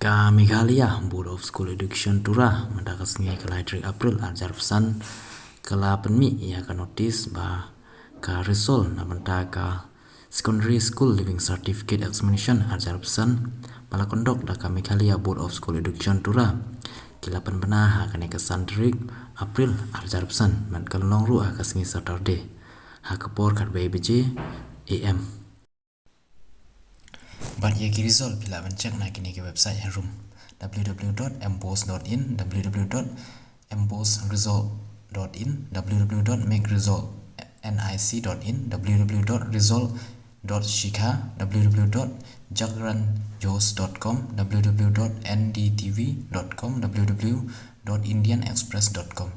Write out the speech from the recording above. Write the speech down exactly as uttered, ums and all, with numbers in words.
Ka Meghalaya Board of School Education, Tura, mynta ka sngi ka lai tarik April arhajar arphew san, ka la pynmih ïa ka notis ba ka result na bynta ka Secondary School Leaving Certificate Examination arhajar arphew san, ba la conduct da ka Meghalaya Board of School Education, Tura, ki la pynbna ha kane ka san tarik April arhajar arphew san, bad ka la long ruh ha ka sngi Saturday, ha ka por khatwei baje A M. Bad ïa ki result phi lah ban check na kine ki website harum: w w w dot mbos dot in, w w w dot mbos result dot in, w w w dot meg result nic dot in, w w w dot result dot shikha, w w w dot jagran josh dot com, w w w dot n d t v dot com, w w w dot indian express dot com.